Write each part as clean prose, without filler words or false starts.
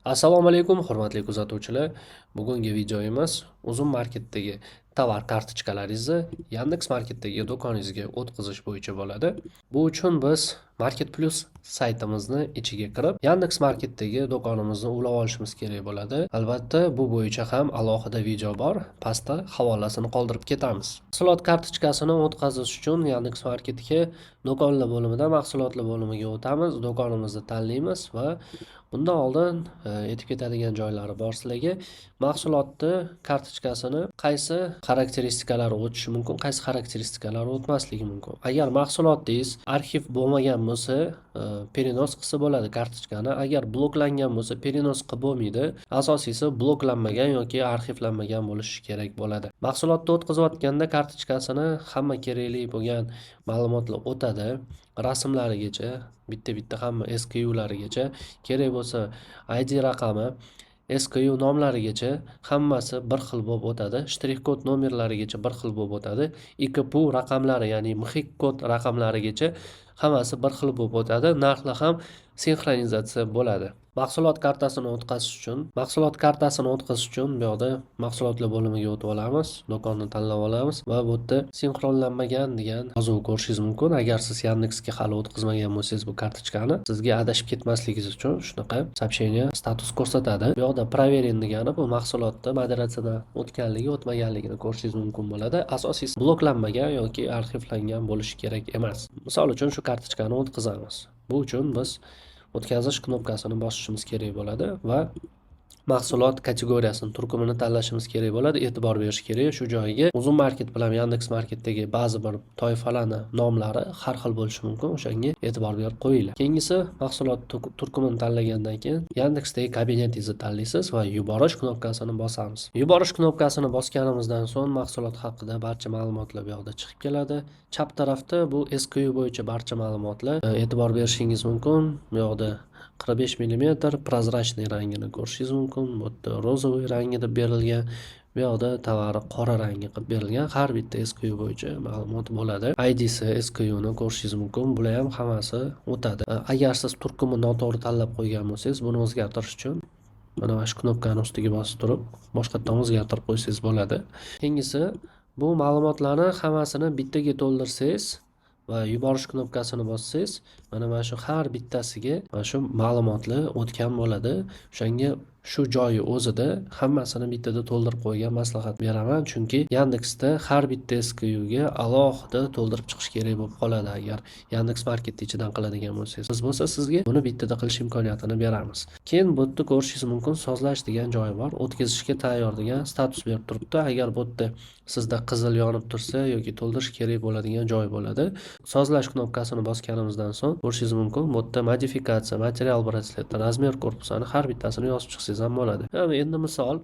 Assalomu alaykum, hurmatli kuzatuvchilar. Bugungi videomiz Uzum Marketdagi tovar kartochkalaringizni Yandex Marketdagi do'koningizga o'tkazish bo'yicha bo'ladi. Bu uchun biz Market Plus saytimizni ichiga kirib, Yandex Marketdagi do'konimizni ulab olishimiz kerak bo'ladi. Albatta, bu bo'yicha ham alohida video bor. Pastda havolasini qoldirib ketamiz. Mahsulot kartochkasini o'tkazish uchun Yandex Marketga do'konlar bo'limida mahsulotlar bo'limiga o'tamiz, do'konimizni tanlaymiz va bundan oldin aytib ketadigan joylari bor sizlarga. Mahsulotni kartochkasini qaysi xarakteristikalar o'tishi mumkin, qaysi xarakteristikalar o'tmasligi mumkin. Agar mahsulotingiz arxiv bo'lmagan bo'lsa, перенос qilsa bo'ladi kartochkani. Agar bloklangan bo'lsa, перенос qilib bo'lmaydi. Asosiysi bloklanmagan yoki arxivlanmagan bo'lishi kerak bo'ladi. Mahsulotni o'tkazayotganda kartochkasini hamma kerakli bo'lgan ma'lumotlar o'tadi. Rasmlarigacha, bitta-bitta hamma SKUlarigacha, kerak bo'lsa ID raqami, SKU nomlarigacha hammasi bir xil bo'lib o'tadi. Shtrix kod nomerlarigacha bir xil bo'lib o'tadi. IKPU raqamlari, ya'ni MXIK kod raqamlarigacha hammasi bir xil bo'lib o'tadi. Narxlar ham sinxronizatsiya bo'ladi. Mahsulot kartasini o'tkazish uchun bu yoqda mahsulotlar bo'limiga o'tib olamiz, do'konni tanlab olamiz va bu yerda sinxronlanmagan degan yozuv ko'rishingiz mumkin. Agar siz Yandexga hali o'tkazmagan bo'lsangiz bu kartochkani, sizga adashib ketmasligingiz uchun shunaqa сообщение status ko'rsatadi. Bu yoqda проверен degani bu mahsulotni moderatsiyadan o'tganligi, o'tmaganligini ko'rishingiz mumkin bo'ladi. Asosiysi bloklanmagan yoki arxivlangan bo'lishi kerak emas. Misol uchun shu kartochkani o'tkazamiz. Bu uchun biz o'tkazish knopkasini bosishimiz kerak bo'ladi va mahsulot kategoriyasini, turkumini tanlashimiz kerak bo'ladi. E'tibor berish kerak shu joyiga. Uzum Market bilan Yandex Marketdagi ba'zi bir toifalarni nomlari har xil bo'lishi mumkin. O'shanga e'tibor berib qo'yinglar. Keyingisi, mahsulot turkumini tanlagandan keyin Yandexdagi kabinetingizni tanlaysiz va yuborish knopkasini bosamiz. Yuborish knopkasini bosganimizdan so'ng mahsulot haqida barcha ma'lumotlar bu yoqda chiqib keladi. Chap tarafda bu SKU bo'yicha barcha ma'lumotlar. E'tibor berishingiz mumkin. Bu yoqda 45 millimetr прозрачный rangini ko'rishingiz mumkin. Bu yerda розовый rangi deb berilgan. Bu yoqda tovari qora rangi qilib berilgan. Har bitta SKU bo'yicha ma'lumot bo'ladi. IDsi SKUni ko'rishingiz mumkin. Bular ham hammasi o'tadi. Agar siz turkumni noto'g'ri tanlab qo'ygan bo'lsangiz, buni o'zgartirish uchun mana shu knopkani ustiga bosib turib, boshqatdan o'zgartirib qo'ysangiz bo'ladi. Keyingisi, bu ma'lumotlarni hammasini bittaga to'ldirsangiz va yuborish knopkasini bossangiz, mana shu har bittasiga mana shu ma'lumotlar o'tgan bo'ladi. O'shanga shu joyi o'zida hammasini bittada to'ldirib qo'ygan maslahat beraman, chunki Yandexda har bitta SKUga alohida to'ldirib chiqish kerak bo'lib qoladi agar Yandex Market ichidan qiladigan bo'lsangiz. Biz bo'lsa sizga buni bittada qilish imkoniyatini beramiz. Keyin bu yerda ko'rishingiz mumkin, sozlash degan joyi bor. O'tkazishga tayyor degan status berib turibdi. Agar bu yerda sizda qizil yonib tursa yoki to'ldirish kerak bo'ladigan joy bo'ladi. Sozlash knopkasini bosganimizdan so'ng ko'rishingiz mumkin, bu yerda modifikatsiya, material браслета, размер korpusini har bittasini yozib chiqsangiz ham bo'ladi. Endi misol,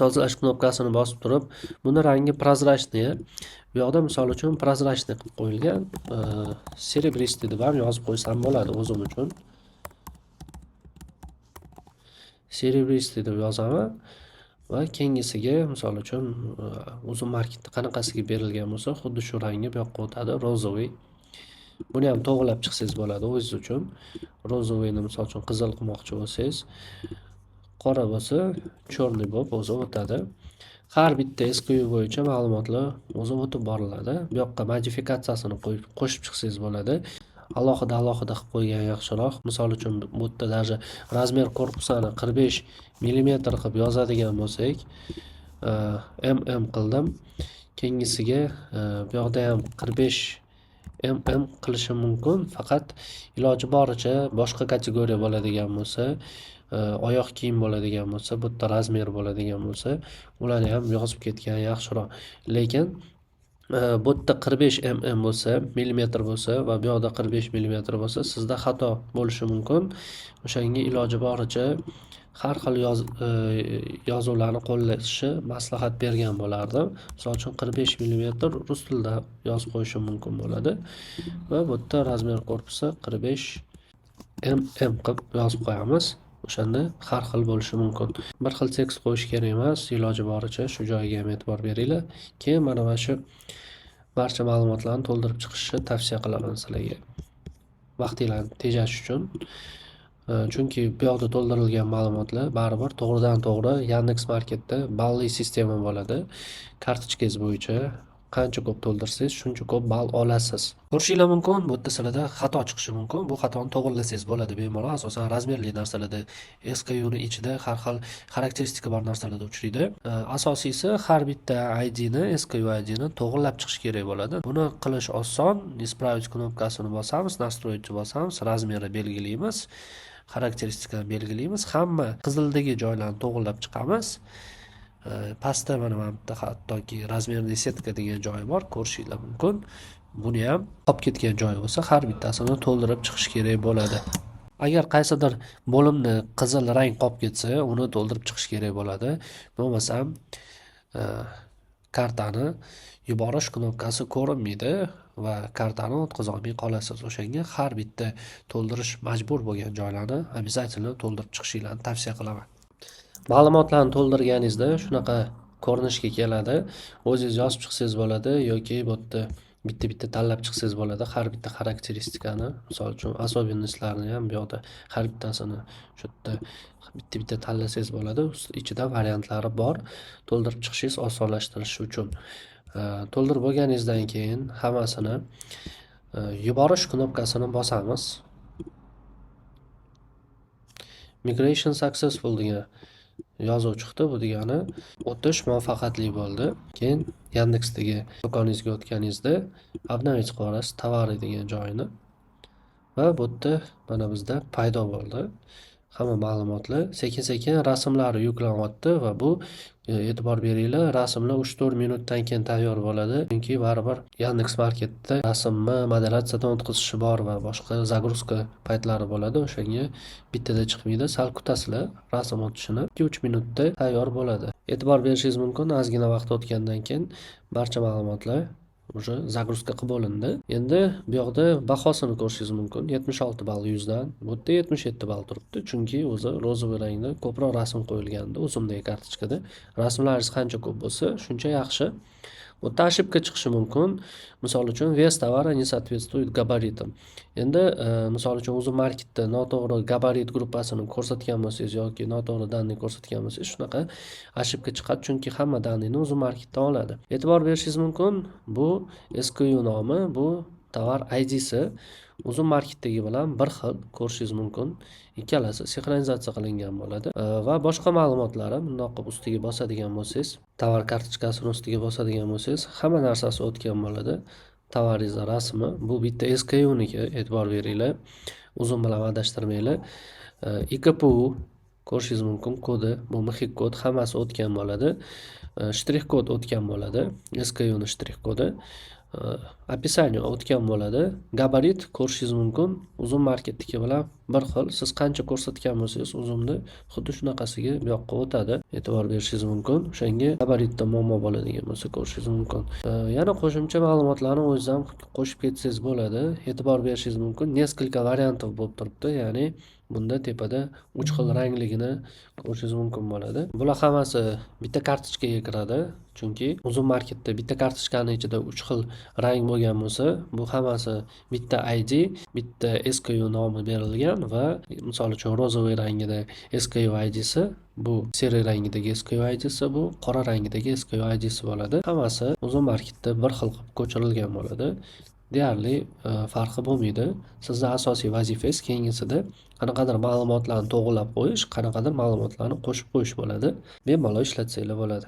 sozlash knopkasini bosib turib, buni rangi прозрачный. Bu yoqda misol uchun прозрачный qilib qo'yilgan, серебристый deb ham yozib qo'ysam bo'ladi o'zim uchun. Серебристый deb yozaman va keyingisiga misol uchun Uzum Marketda qanaqasiga berilgan bo'lsa, xuddi shu rangi bu yoqqa o'tadi, розовый. Buni ham to'g'rilab chiqsangiz bo'ladi o'zingiz uchun. Розовый ni misol uchun qizil qilmoqchi bo'lsangiz, qora bo'lsa, черный bo'lib o'zi o'tadi. Har bitta SKU bo'yicha ma'lumotlar o'zi o'tib boriladi. Bu yoqqa modifikatsiyasini qo'yib qo'shib chiqsangiz bo'ladi. Alohida alohida qilib qo'ygan yaxshiroq. Misol uchun bu yerda даже размер korpusini 45 millimetr qilib yozadigan bo'lsak, mm qildim. Keyingisiga bu yoqda ham 45 mm qilishim mumkin. Faqat iloji boricha boshqa kategoriya bo'ladigan bo'lsa, oyoq kiyim bo'ladigan bo'lsa, bu yerda размер bo'ladigan bo'lsa, ularni ham yozib ketgan yaxshiroq. Lekin bu yerda 45 mm bo'lsa, millimetr bo'lsa va bu yoqda 45 millimetr bo'lsa, sizda xato bo'lishi mumkin. O'shanga iloji boricha har xil yozuvlarni qo'llashni maslahat bergan bo'lardim. Misol uchun 45 millimetr rus tilida yozib qo'yishim mumkin bo'ladi. Va bu yerda размер korpusi 45 mm qilib yozib qo'yamiz. O'shanda har xil bo'lishi mumkin. Bir xil tekst qo'yish kerak emas, iloji boricha shu joyiga ham e'tibor beringlar. Keyin mana shu barcha ma'lumotlarni to'ldirib chiqishni tavsiya qilaman sizlarga. Vaqtinglarni tejash uchun. Chunki bu yoqda to'ldirilgan ma'lumotlar baribir to'g'ridan to'g'ri Yandex Marketda balli sistema bo'ladi. Kartochkangiz bo'yicha qancha ko'p to'ldirsangiz, shuncha ko'p ball olasiz. Ko'rishinglar mumkin, bu yerda sizlarda xato chiqishi mumkin. Bu xatoni to'g'irlasangiz bo'ladi bemalol. Asosan размер li narsalarda, SKU ni ichida har xil xarakteristika bor narsalarda uchraydi. Asosiysi har bitta IDni, SKU IDni to'g'irlab chiqish kerak bo'ladi. Buni qilish oson. Исправить knopkasini bosamiz, настроить bosamiz, размер i belgilaymiz, xarakteristikani belgilaymiz. Hamma qizildagi joylarni to'g'irlab chiqamiz. Pastda mana bu yerda hattoki размерный сетка degan joyi bor, ko'rishinglar mumkin. Buni ham qolib ketgan joyi bo'lsa, har bittasini to'ldirib chiqish kerak bo'ladi. Agar qaysidir bo'limni qizil rang qolib ketsa, uni to'ldirib chiqish kerak bo'ladi. Bo'lmasam, kartani yuborish knopkasi ko'rinmaydi va kartani o'tkazolmay qolasiz. O'shanga har bitta to'ldirish majbur bo'lgan joylarni обязательно to'ldirib chiqishinglarni tavsiya qilaman. Ma'lumotlarni to'ldirganingizda shunaqa ko'rinishga keladi. O'zingiz yozib chiqsangiz bo'ladi yoki bu yerda bitta-bitta tanlab chiqsangiz bo'ladi har bitta xarakteristikani. Misol uchun, особенность larni ham bu yoqda har bittasini shu yerda bitta-bitta tanlasangiz bo'ladi. Ichida variantlari bor. To'ldirib chiqishingiz osonlashtirishi uchun. To'ldirib bo'lganingizdan keyin hammasini yuborish knopkasini bosamiz. Migration successful degan yozuv chiqdi. Bu degani o'tish muvaffaqiyatli bo'ldi. Keyin Yandexdagi do'koningizga o'tganingizda обновить qilib yuborasiz товары degan joyini va bu yerda mana bizda paydo bo'ldi. Hamma ma'lumotlar sekin-sekin rasmlari yuklanyapti va bu e'tibor beringlar, rasmlar 3-4 minutdan keyin tayyor bo'ladi. Chunki baribir Yandex Marketda rasmni moderatsiyadan o'tkazishi bor va boshqa загрузка paytlari bo'ladi. O'shanga bittada chiqmaydi. Sal kutasizlar rasm o'tishini. 2-3 minutda tayyor bo'ladi. E'tibor berishingiz mumkin, ozgina vaqt o'tgandan keyin barcha ma'lumotlar уже загрузка qilib bo'lindi. Endi bu yoqda bahosini ko'rishingiz mumkin. 76 ball 100 dan. Bu yerda 77 ball turibdi. Chunki o'zi розовый rangda ko'proq rasm qo'yilgandi o'zimdagi kartochkada. Rasmlaringiz qancha ko'p bo'lsa, shuncha yaxshi. Bu yerda ошибка chiqishi mumkin. Misol uchun, вес товара не соответствует габаритам. Endi misol uchun, Uzum Marketda noto'g'ri gabarit gruppasini ko'rsatgan bo'lsangiz yoki noto'g'ri данный ko'rsatgan bo'lsangiz, shunaqa ошибка chiqadi, chunki hamma данный ni Uzum Marketdan oladi. E'tibor berishingiz mumkin, bu SKU nomi, bu tovar IDsi Uzum Marketdagi bilan bir xil, ko'rishingiz mumkin. Ikkalasi sinxronizatsiya qilingan bo'ladi. Va boshqa ma'lumotlari bundoq qilib ustiga bosadigan bo'lsangiz, tovar kartochkasini ustiga bosadigan bo'lsangiz, hamma narsasi o'tgan bo'ladi. Tovaringizni rasmi, bu bitta SKUniki, e'tibor beringlar. Uzum bilan adashtirmanglar. ИКПУ ko'rishingiz mumkin kodi, bu МХИК kod, hammasi o'tgan bo'ladi. Shtrix kod o'tgan bo'ladi. SKUni shtrix kodi. Описание o'tgan bo'ladi. Gabarit ko'rishingiz mumkin. Uzum Marketniki bilan bir xil. Siz qancha ko'rsatgan bo'lsangiz, Uzumni xuddi shunaqasiga bu yoqqa o'tadi. E'tibor berishingiz mumkin. O'shanga gabaritda muammo bo'ladigan bo'lsa, ko'rishingiz mumkin. Yana qo'shimcha ma'lumotlarni o'zingiz ham qo'shib ketsangiz bo'ladi. E'tibor berishingiz mumkin. Несколько вариантов bo'lib turibdi. Ya'ni bunda tepada 3 xil rangligini ko'rishingiz mumkin bo'ladi. Bular hammasi bitta kartochkaga kiradi. Chunki Uzum Marketda bitta kartochkani ichida 3 xil rang bo'lgan bo'lsa, bu hammasi bitta ID, bitta SKU nomi berilgan va misol uchun розовый rangida SKU IDsi, bu серый rangidagi SKU IDsi, bu qora rangidagi SKU IDsi bo'ladi. Hammasi Uzum Marketda bir xil qilib ko'chirilgan bo'ladi. Deyarli farqi bo'lmaydi. Sizni asosiy vazifangiz keyingisida qanaqadir ma'lumotlarni to'g'irlab qo'yish, qanaqadir ma'lumotlarni qo'shib qo'yish bo'ladi. Bemalol ishlatsanglar bo'ladi.